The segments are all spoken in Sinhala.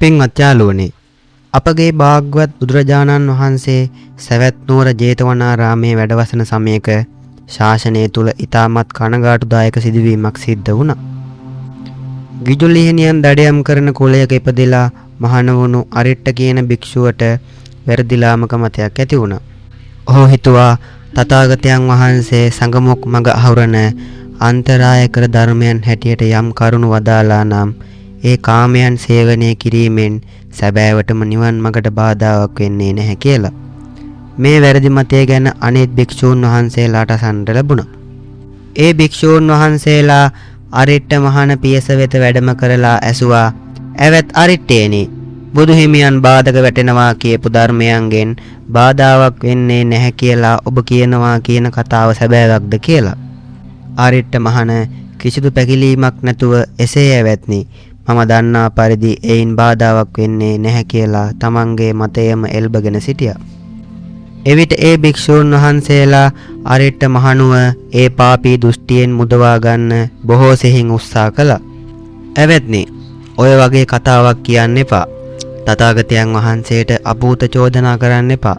පින්වත් යාළුවනේ, අපගේ භාග්‍යවත් බුදුරජාණන් වහන්සේ සැවැත් නුවර ජේතවනාරාමයේ වැඩවසන සමයක ශාසනය තුල ඉතාමත් කනගාටුදායක සිදුවීමක් සිද්ධ වුණා. ගිජුලිහිණියන් දඩයම් කරන කුලයක ඉපදෙලා මහණ වුණු අරිට්ඨ කියන භික්ෂුවට වැරදි ලාමක මතයක් ඇති වුණා. ඔහු හිතුවා තථාගතයන් වහන්සේ සඟමුක් මඟ අහුරන අන්තරාය කර ධර්මයන් හැටියට යම් කරුණු වදාලා නම් ඒ කාමයන් සේවනය කිරීමෙන් සැබෑවටම නිවන් මඟට බාධාවක් වෙන්නේ නැහැ කියලා. මේ වැරදි මතය ගැන අනෙත් භික්ෂූන් වහන්සේලාට අසන්නට ලැබුණා. ඒ භික්ෂූන් වහන්සේලා අරිට්ඨ මහණ පියස වෙත වැඩම කරලා ඇසුවා, "ඇවැත් අරිට්ඨේනි, බුදු හිමියන් බාධක වැටෙනවා කියපු ධර්මයන්ගෙන් බාධාවක් වෙන්නේ නැහැ කියලා ඔබ කියනවා කියන කතාව සැබෑවක්ද කියලා?" අරිට්ඨ මහණ කිසිදු පැකිලීමක් නැතුව, "එසේ ඇවැත්නි, මම දන්නා පරිදි එයින් බාධාවක් වෙන්නේ නැහැ" කියලා තමන්ගේ මතයම එල්බගෙන සිටියා. එවිට ඒ භික්ෂූන් වහන්සේලා අරිට්ඨ මහණුව ඒ පාපී දෘෂ්ටියෙන් මුදවා ගන්න බොහෝ සෙහින් උත්සාහ කළා. "ඇවැත්නි, ඔය වගේ කතාවක් කියන්න එපා. තථාගතයන් වහන්සේට අභූත චෝදනා කරන්න එපා.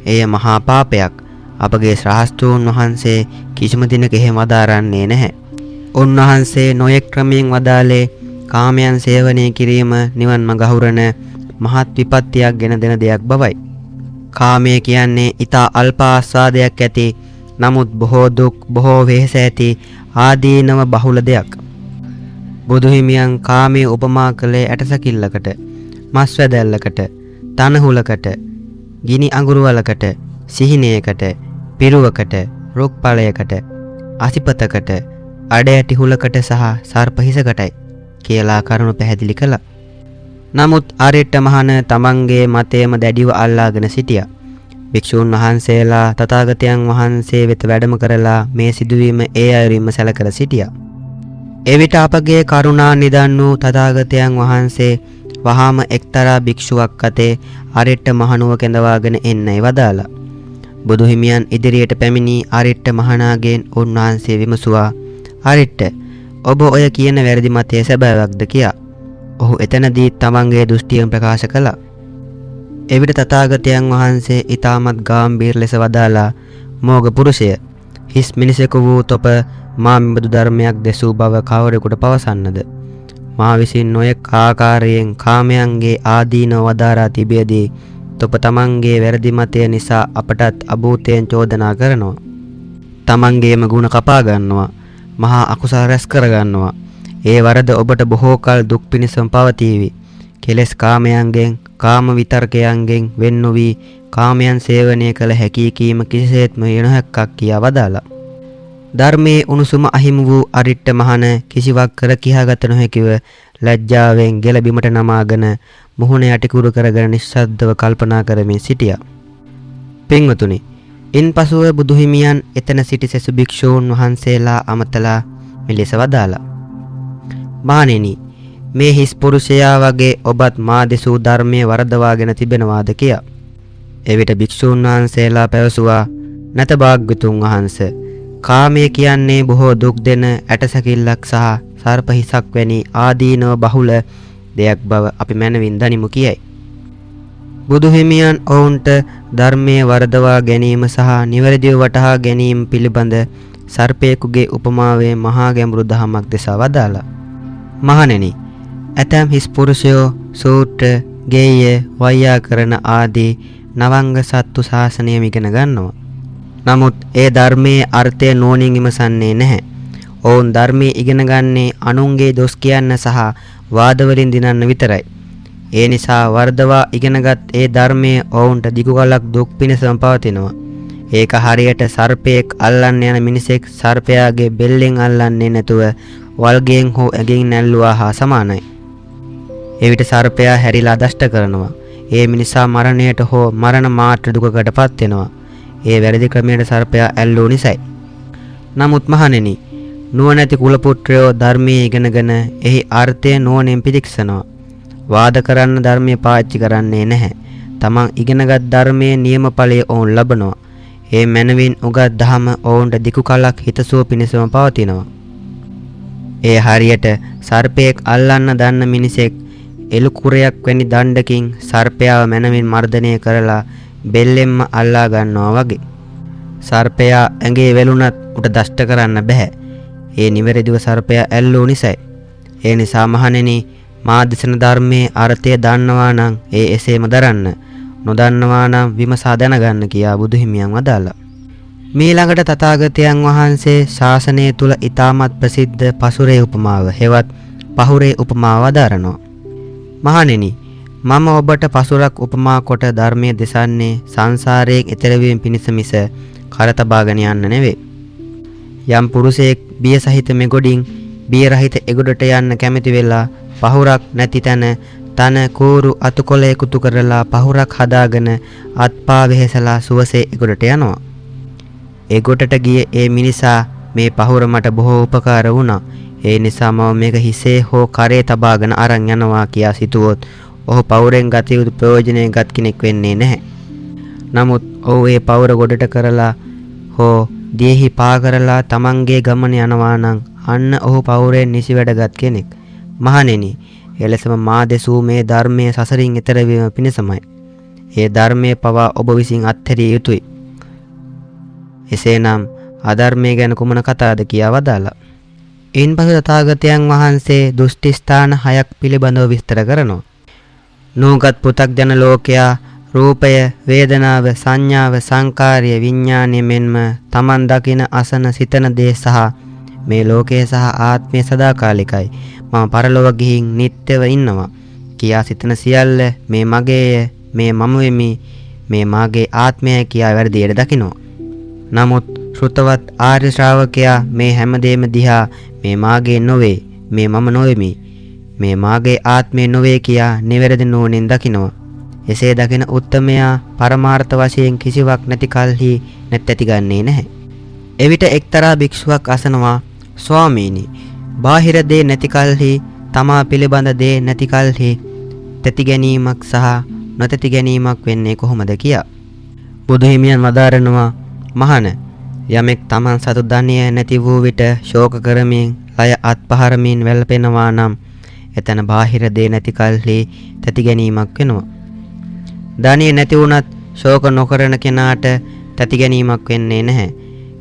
එය මහා පාපයක්. අපගේ ශ්‍රාස්තූන් වහන්සේ කිසිම දිනක එහෙම වදාරන්නේ නැහැ. උන්වහන්සේ නොයෙක් ක්‍රමයෙන් වදාළේ කාමයන් සේවනය කිරීම නිවන් මඟ අහුරන මහත් විපත්තියක් ගෙන දෙන දෙයක් බවයි. කාමය කියන්නේ ඊතා අල්ප ආස්වාදයක් ඇති, නමුත් බොහෝ දුක්, බොහෝ වෙහෙස ඇති ආදීනව බහුල දෙයක්. බුදු හිමියන් කාමයේ උපමා කළේ ඇටසැකිල්ලකට, මස් වැදැල්ලකට, තනහුලකට, ගිනි අඟුරු වලකට, සිහිනයකට, පිරුවකට, රුක් ඵලයකට, අසිපතකට, අඩ ඇටි හුලකට සහ සර්ප හිසකටයි කියලා කරුණු පැහැදිලි කළා. නමුත් අරිට්ඨ මහණ තමන්ගේ මතයම දැඩිව අල්ලාගෙන සිටියා. භික්ෂූන් වහන්සේලා තථාගතයන් වහන්සේ වෙත වැඩම කරලා මේ සිදුවීම ඒ අයුරින්ම සැලකලා සිටියා. එවිට අපගේ කරුණා නිදන් වූ තථාගතයන් වහන්සේ වහාම එක්තරා භික්ෂුවක් අතේ අරිට්ඨ මහණුව කැඳවාගෙන එන්නයි වදාලා. බුදු හිමියන් ඉදිරියට පැමිණි අරිට්ඨ මහණාගෙන් උන්වහන්සේ විමසුවා, "අරිට්ඨ, ඔබ ඔය කියන වැරදි මතය සැබෑවක්ද?" කියා. ඔහු එතනදී තමන්ගේ දෘෂ්ටියම ප්‍රකාශ කළා. එවිට තථාගතයන් වහන්සේ ඊටමත් ගාම්භීර ලෙස වදාලා, "මෝඝ පුරුෂය, හිස් මිනිසෙකු වූ තොප මා මෙබඳු ධර්මයක් දෙසූ බව කවරෙකුට පවසන්නද? මා විසින් නොයෙක් ආකාරයෙන් කාමයන්ගේ ආදීනව වදාරා තිබියදී තොප තමන්ගේ වැරදි මතය නිසා අපටත් අභූතයෙන් චෝදනා කරනවා. තමන්ගේම ගුණ කපා ගන්නවා. මහා අකුසල රැස් කර ගන්නවා. ඒ වරද ඔබට බොහෝ කල දුක් පිණිසම පවතීවි. කෙලෙස් කාමයන්ගෙන්, කාම විතර්කයන්ගෙන් වෙන් නොවී කාමයන් සේවනය කළ හැකි කීම කිසිසේත්ම නොහැක්කක්" කියා වදාලා. ධර්මයේ උණුසුම අහිමි වූ අරිට්ඨ මහණ කිසිවක් කර කියාගත නොහැකිව ලැජ්ජාවෙන් ගෙල බිමට නමාගෙන මුහුණ යටිකුරු කරගෙන නිශ්ශබ්දව කල්පනා කරමින් සිටියා. පින්වතුනි, ඉන්පසුව බුදු හිමියන් එතන සිටි සෙසු භික්ෂූන් වහන්සේලා අමතලා මෙලෙස වදාලා. "මහණෙනි, මේ හිස් පුරුෂයා වගේ ඔබත් මා දෙසූ ධර්මයේ වරදවාගෙන තිබෙනවාද?" කියා. එවිට භික්ෂූන් වහන්සේලා පැවසුවා, "නැත භාග්‍යතුන් වහන්ස, කාමය කියන්නේ බොහෝ දුක් දෙන ඇටසැකිල්ලක් සහ සර්ප හිසක් වැනි ආදීනව බහුල දෙයක් බව අපි මැනවින් දනිමු" කියයි. බුදු හිමියන් ඔවුන්ට ධර්මයේ වරදවා ගැනීම සහ නිවැරදිව වටහා ගැනීම පිළිබඳ සර්පයෙකුගේ උපමාවේ මහා ගැඹුරු දහමක් දෙසා වදාලා. මහණෙනි, ඇතැම් හිස් පුරුෂයෝ සූත්‍ර, ගෙය්‍ය, වෛයාකරණ ආදී නවංග සත්තු ශාසනයම ඉගෙන ගන්නවා. නමුත් ඒ ධර්මයේ අර්ථය නුවණින් විමසන්නේ නැහැ. ඔවුන් ධර්මයේ ඉගෙන ගන්නේ අනුන්ගේ දොස් කියන්න සහ වාදවලින් දිනන්න විතරයි. ඒ නිසා වර්ධවා ඉගෙනගත් ඒ ධර්මයේ ඔවුන්ට දිගු කලක් දුක් පිණිසම පවතිනවා. ඒක හරියට සර්පයෙක් අල්ලන්න යන මිනිසෙක් සර්පයාගේ බෙල්ලෙන් අල්ලන්නේ නැතුව වල්ගයෙන් හෝ ඇඟින් නැල්ලුවා හා සමානයි. එවිට සර්පයා හැරිලා දෂ්ට කරනවා. ඒ මිනිසා මරණයට හෝ මරණ මාත්‍ර දුකකට පත් වෙනවා. ඒ වැරදි ක්‍රමයට සර්පයා ඇල්ලූ නිසයි. නමුත් මහණෙනි, නුවණැති කුල පුත්‍රයෝ ධර්මයේ ඉගෙනගෙන එහි අර්ථය නුවණින් පිරික්සනවා. වාද කරන්න ධර්මයේ පාවිච්චි කරන්නේ නැහැ. තමන් ඉගෙනගත් ධර්මයේ නියම ඵලය ඔවුන් ලබනවා. ඒ මැනවින් උගත් දහම ඔවුන්ට දිගු කලක් හිතසුව පිණිසම පවතිනවා. ඒ හරියට සර්පයෙක් අල්ලන්න දන්න මිනිසෙක් එළු කුරයක් වැනි දණ්ඩකින් සර්පයාව මැනවින් මර්ධනය කරලා බෙල්ලෙන්ම අල්ලා ගන්නවා වගේ. සර්පයා ඇඟේ වැළුණත් උට දෂ්ට කරන්න බැහැ. ඒ නිවැරදිව සර්පයා ඇල්ලූ නිසයි. ඒ නිසා මහණෙනි, මා දෙසන ධර්මයේ අර්ථය දන්නවා නම් ඒ එසේම දරන්න. නොදන්නවා නම් විමසා දැනගන්න කියා බුදු හිමියන් වදාළා. මීළඟට තථාගතයන් වහන්සේ ශාසනය තුල ඊටමත් ප්‍රසිද්ධ පසුරේ උපමාව හෙවත් පහුරේ උපමාව වදාරනවා. මහණෙනි, මම ඔබට පසුරක් උපමා කොට ධර්මයේ දෙසන්නේ සංසාරයෙන් එතර වීම පිණිස මිස කර තබාගෙන යන්න නෙවේ. යම් පුරුෂයෙක් බිය සහිත මෙගොඩින් බිය රහිත එගොඩට යන්න කැමති වෙලා පහුරක් නැති තැන තන කූරු අතුකොළ එකතු කරලා පහුරක් හදාගෙන අත්පා වෙහෙසලා සුවසේ එගොඩට යනවා. එගොඩට ගිය ඒ මිනිසා මේ පහුර මට බොහෝ උපකාර වුණා. ඒ නිසා මම මේක හිසේ හෝ කරේ තබාගෙන අරන් යනවා කියා සිතුවොත් ඔහු පවුරෙන් ගත යුතු ප්‍රයෝජනය ගත් කෙනෙක් වෙන්නේ නැහැ. නමුත් ඔහු ඒ පවුර ගොඩට කරලා හෝ දියෙහි පා කරලා තමන්ගේ ගමන යනවා නම් අන්න ඔහු පවුරෙන් නිසි වැඩගත් කෙනෙක්. මහණෙනි, එලෙසම මා දෙසූ මේ ධර්මයේ සසරින් එතර වීම පිණිසමයි. ඒ ධර්මයේ පවා ඔබ විසින් අත්හැරිය යුතුයි. එසේනම් අධර්මය ගැන කුමන කතාද කියා වදාළා. ඉන්පසු තථාගතයන් වහන්සේ දෘෂ්ටි ස්ථාන 6ක් පිළිබඳව විස්තර කරනවා. නූගත් පෘථග්ජන ලෝකයා රූපය, වේදනාව, සංඥාව, සංකාරය, විඥානය මෙන්ම තමන් දකින, අසන, සිතන දේ සහ මේ ලෝකය සහ ආත්මය සදාකාලිකයි. මම පරලොව ගිහින් නිත්‍යව ඉන්නවා කියා සිතන සියල්ල මේ මගේය, මේ මම වෙමි, මේ මාගේ ආත්මයයි කියා වැරදියට දකිනවා. නමුත් ශ්‍රුතවත් ආර්ය ශ්‍රාවකයා මේ හැමදේම දිහා මේ මාගේ නොවේ, මේ මම නොවෙමි, මේ මාගේ ආත්මය නොවේ කියා නිවැරදි නුවණින් දකිනවා. එසේ දකින උත්තමයා පරමාර්ථ වශයෙන් කිසිවක් නැති කල්හි නැත් ඇතිගන්නේ නැහැ. එවිට එක්තරා භික්ෂුවක් අසනවා, ස්වාමීනි, බාහිර දේ නැති කල්හි තමා පිළිබඳ දේ නැති කල්හි තැති ගැනීමක් සහ නොතැති ගැනීමක් වෙන්නේ කොහොමද කියා. බුදු හිමියන් වදාරනවා, මහණ, යමෙක් තමන් සතු ධනය නැති වූ විට ශෝක කරමින් ලය අත්පහරමින් වැළපෙනවා නම් එතන බාහිර දේ නැති කල්හි තැති ගැනීමක් වෙනවා. ධනය නැති වුණත් ශෝක නොකරන කෙනාට තැති ගැනීමක් වෙන්නේ නැහැ.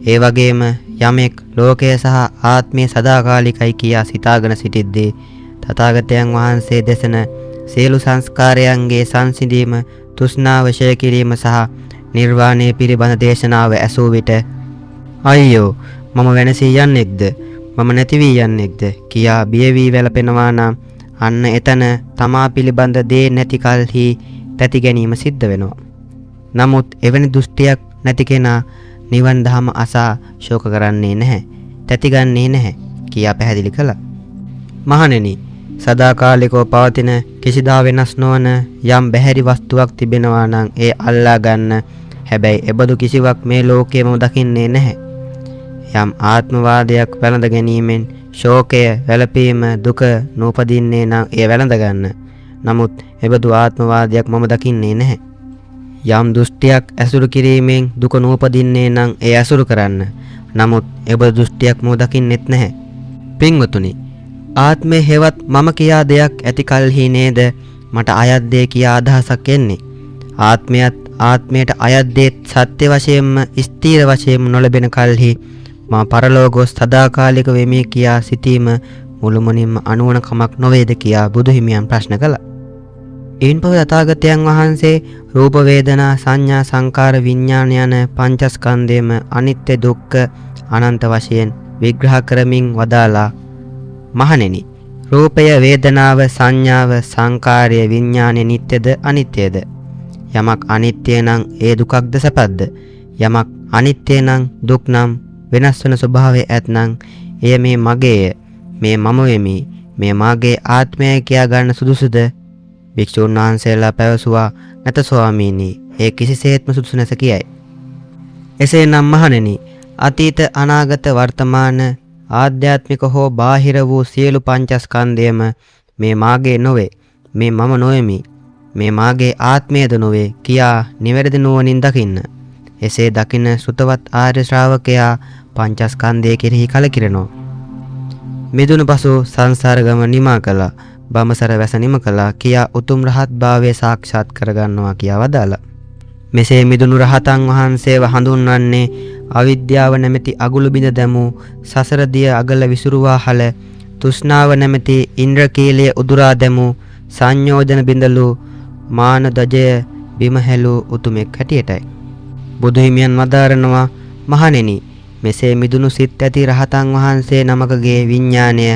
ඒ වගේම යමෙක් ලෝකය සහ ආත්මය සදාකාලිකයි කියා සිතාගෙන සිටිද්දී තථාගතයන් වහන්සේ දෙසන සියලු සංස්කාරයන්ගේ සංසිඳීම, තෘෂ්ණාව ක්ෂය කිරීම සහ නිර්වාණය පිළිබඳ දේශනාව ඇසූ විට අයියෝ, මම වෙනසී යන්නෙක්ද, මම නැති වී යන්නෙක්ද කියා බිය වී වැළපෙනවා නම් අන්න එතන තමා පිළිබඳ දේ නැති කල්හි තැති ගැනීම සිද්ධ වෙනවා. නමුත් එවැනි දෘෂ්ටියක් නැති කෙනා නිවන් දහම අසා ශෝක කරන්නේ නැහැ, තැති ගන්නේ නැහැ කියා පැහැදිලි කළා. මහණෙනි, සදාකාලිකව පවතින කිසිදා වෙනස් නොවන යම් බැහැරි වස්තුවක් තිබෙනවා නම් ඒ අල්ලා ගන්න. හැබැයි එබඳු කිසිවක් මේ ලෝකයේම දකින්නේ නැහැ. යම් ආත්මවාදයක් වැළඳ ගැනීමෙන් ශෝකය, වැළපීම, දුක නූපදින්නේ නම් එය වැළඳ ගන්න. නමුත් එබඳු ආත්මවාදයක් මම දකින්නේ නැහැ. යම් දෘෂ්ටියක් ඇසුරු කිරීමෙන් දුක නූපදින්නේ නම් එය ඇසුරු කරන්න. නමුත් එබඳු දෘෂ්ටියක් මම දකින්නෙත් නැහැ. පින්වතුනි, ආත්මය හෙවත් මම කියා දෙයක් ඇති කල්හි නේද මට අයත් දේ කියා අදහසක් එන්නේ. ආත්මයත් ආත්මයට අයත් දේත් සත්‍ය වශයෙන්ම ස්ථීර වශයෙන්ම නොලැබෙන කල්හි මා පරලොව ගොස් සදාකාලික වෙමි කියා සිතීම මුළුමනින්ම අනුවණ කමක් නොවේද කියා බුදු හිමියන් ප්‍රශ්න කළා. ඉන්පසු තථාගතයන් වහන්සේ රූප, වේදනා, සංඥා, සංකාර, විඥාන යන පංචස්කන්ධයම අනිත්‍ය, දුක්ඛ, අනන්ත වශයෙන් විග්‍රහ කරමින් වදාලා, මහණෙනි, රූපය, වේදනාව, සංඥාව, සංකාරය, විඥානය නිට්ටයද අනිත්‍යද? යමක් අනිත්‍ය නම් ඒ දුකක්ද සැපක්ද? යමක් අනිත්‍ය නම් දුක් නම් වෙනස් වන ස්වභාවය ඇත්නම් එය මේ මගේය, මේ මම වෙමි, මේ මාගේ ආත්මය කියා ගන්න සුදුසුද? භික්ෂූන් වහන්සේලා පැවසුවා, නැත ස්වාමීනි, ඒ කිසිසේත්ම සුදුසු නැස කියයි. එසේනම් මහණෙනි, අතීත, අනාගත, වර්තමාන, ආධ්‍යාත්මික හෝ බාහිර වූ සියලු පංචස්කන්ධයම මේ මාගේ නොවේ, මේ මම නොවෙමි, මේ මාගේ ආත්මයද නොවේ කියා නිවැරදි නුවණින් දකින්න. එසේ දකින ශ්‍රුතවත් ආර්ය ශ්‍රාවකයා පංචස්කන්ධය කෙරෙහි කලකිරෙනවා. මිදුණු පසු සංසාර ගමන නිමා කළා. බඹසර වැස නිම කළා කියා උතුම් රහත් භාවය සාක්ෂාත් කරගන්නවා කියා වදාළා. මෙසේ මිදුණු රහතන් වහන්සේව හඳුන්වන්නේ අවිද්‍යාව නැමැති අගුළු බිඳ දැමූ, සසර දිය අගල විසුරුවා හල, තෘෂ්ණාව නැමැති ඉන්ද්‍රකීලය උදුරා දැමූ, සංයෝජන බිඳලු, මාන දජය බිම හැලූ උතුමෙක් හැටියටයි. බුදු හිමියන් වදාරනවා, මහණෙනි, මෙසේ මිදුණු සිත් ඇති රහතන් වහන්සේ නමකගේ විඥානය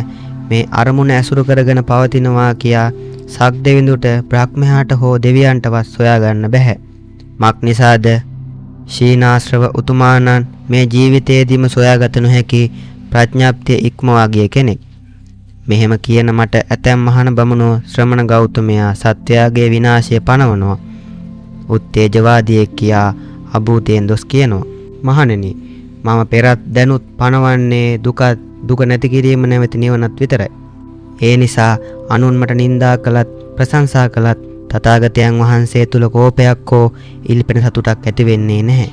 මේ අරමුණ ඇසුරු කරගෙන පවතිනවා කියා සක්දෙවිඳුට, බ්‍රහ්මයාට හෝ දෙවියන්ටවත් සොයාගන්න බැහැ. මක් නිසාද? ශීනාශ්‍රව උතුමාණන් මේ ජීවිතයේදීම සොයාගත නොහැකි ප්‍රඥාප්තිය ඉක්මවා ගිය කෙනෙක්. මෙහෙම කියන මට ඇතැම් මහාන බමුණෝ ශ්‍රමණ ගෞතමයා සත්වයාගේ විනාශය පනවනවා. උත්තේජවාදියෙක් කියා අභූතයෙන් දොස් කියනවා. මහණෙනි, මම පෙරත් දැනුත් පනවන්නේ දුකත් දුක නැති කිරීම නැමැති නිවනත් විතරයි. ඒ නිසා අනුන් මට නින්දා කළත් ප්‍රශංසා කළත් තථාගතයන් වහන්සේ තුල කෝපයක් හෝ ඉල්පෙන සතුටක් ඇති වෙන්නේ නැහැ.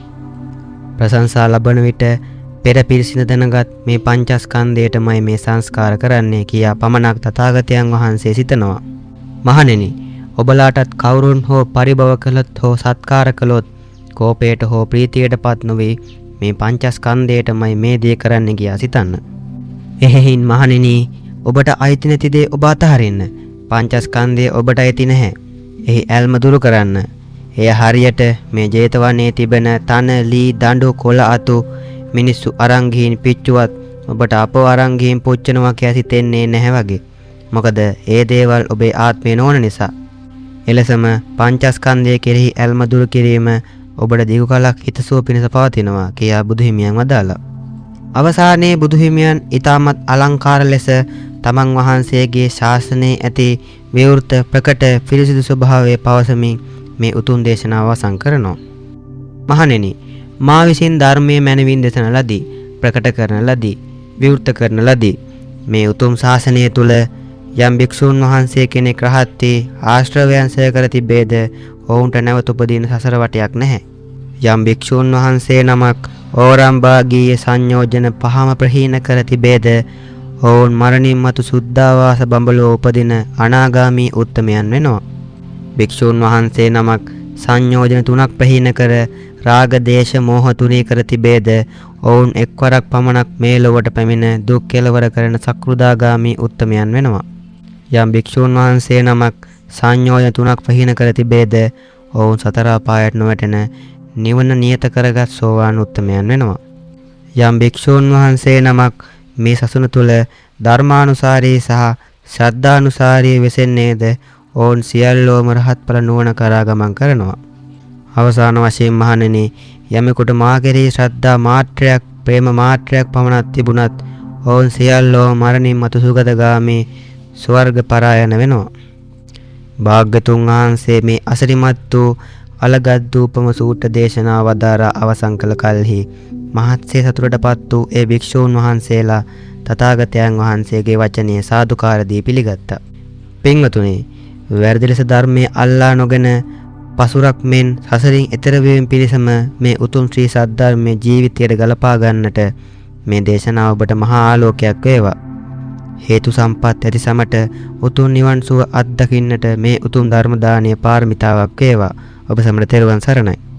ප්‍රශංසා ලබන විට පෙර පිරිසිඳ දැනගත් මේ පංචස්කන්ධයටමයි මේ සංස්කාර කරන්නේ කියා පමණක් තථාගතයන් වහන්සේ සිතනවා. මහණෙනි, ඔබලාටත් කවුරුන් හෝ පරිභව කළොත් හෝ සත්කාර කළොත් කෝපයට හෝ ප්‍රීතියටපත් නොවේ මේ පංචස්කන්ධයටමයි මේ දේ කරන්නේ කියා සිතන්න. එහෙයින් මහණෙනි, ඔබට අයිති නැති දේ ඔබ අතහරින්න. පංචස්කන්ධය ඔබට අයිති නැහැ. එහි ඇල්ම දුරු කරන්න. එය හරියට මේ ජේතවනයේ තිබෙන තන, ලී, දඬු, කොළ අතු මිනිස්සු අරන් ගිහින් පිච්චුවත් ඔබට අපව අරන් ගිහින් පුච්චනවා කියා සිතෙන්නේ නැහැ වගේ. මොකද ඒ දේවල් ඔබේ ආත්මය නොවන නිසා. එලෙසම පංචස්කන්ධය කෙරෙහි ඇල්ම දුරු කිරීම ඔබට දීර්ඝ කලක් හිතසුව පිණිස පවතිනවා කියා බුදු හිමියන් වදාළා. අවසානයේ බුදු හිමියන් ඊටමත් අලංකාර ලෙස තමන් වහන්සේගේ ශාසනයේ ඇති විවෘත ප්‍රකට පිරිසිදු ස්වභාවය පවසමින් මේ උතුම් දේශනාව අවසන් කරනවා. මහණෙනි, මා විසින් ධර්මයේ මැනවින් දෙසන ලදී, ප්‍රකට කරන ලදී, විවෘත කරන ලදී. මේ උතුම් ශාසනය තුල යම් භික්ෂූන් වහන්සේ කෙනෙක් රහත් වී ආශ්‍රවයන් සය කර තිබේද ඔවුන්ට නැවත උපදින සසර වටයක් නැහැ. යම් භික්ෂූන් වහන්සේ නමක් ඕරම්භාගීය සංයෝජන පහම ප්‍රහීන කර තිබේද ඔවුන් මරණින් මතු සුද්ධාවාස බඹලොව උපදින අනාගාමී උත්තමයන් වෙනවා. භික්ෂූන් වහන්සේ නමක් සංයෝජන තුනක් ප්‍රහීන කර රාග දේශ මෝහ තුනී කර තිබේද ඔවුන් එක්වරක් පමණක් මේ ලොවට පැමිණ දුක් කෙලවර කරන සකෘදාගාමී උත්තමයන් වෙනවා. යම් භික්ෂූන් වහන්සේ නමක් සංයෝජන තුනක් ප්‍රහීන කර තිබේද ඔවුන් සතර අපායට නොවැටෙන නිවන නියත කරගත් සෝවාන් උත්තමයන් වෙනවා. යම් භික්ෂූන් වහන්සේ නමක් මේ සසුන තුල ධර්මානුසාරී සහ ශ්‍රද්ධානුසාරී වෙසෙන්නේද ඔවුන් සියල්ලෝම රහත් ඵල නුවණ කරා ගමන් කරනවා. අවසාන වශයෙන් මහණෙනි, යමෙකුට මා කෙරෙහි ශ්‍රද්ධා මාත්‍රයක්, ප්‍රේම මාත්‍රයක් පමණක් තිබුණත් ඔවුන් සියල්ලෝ මරණින් මතු සුගතගාමී ස්වර්ග පරායන වෙනවා. භාග්‍යතුන් වහන්සේ මේ අසිරිමත් වූ අලගද්දූපම සූත්‍ර දේශනාව වදාරා අවසන් කළ කල්හි මහත්සේ සතුටටපත් වූ ඒ භික්ෂූන් වහන්සේලා තථාගතයන් වහන්සේගේ වචනය සාදුකාර දී පිළිගත්තා. පින්වතුනි, වැරදි ලෙස ධර්මයේ අල්ලා නොගෙන පසුරක් මෙන් සසරින් එතර වීම පිණිසම මේ උතුම් ශ්‍රී සද්ධර්මයේ ජීවිතයට ගලපා ගන්නට මේ දේශනාව ඔබට මහා ආලෝකයක් වේවා. හේතු සම්පත් ඇති සමට උතුම් නිවන් සුව අත්දකින්නට මේ උතුම් ධර්ම දානය පාරමිතාවක් වේවා. ඔබ සැමට තෙරුවන් සරණයි.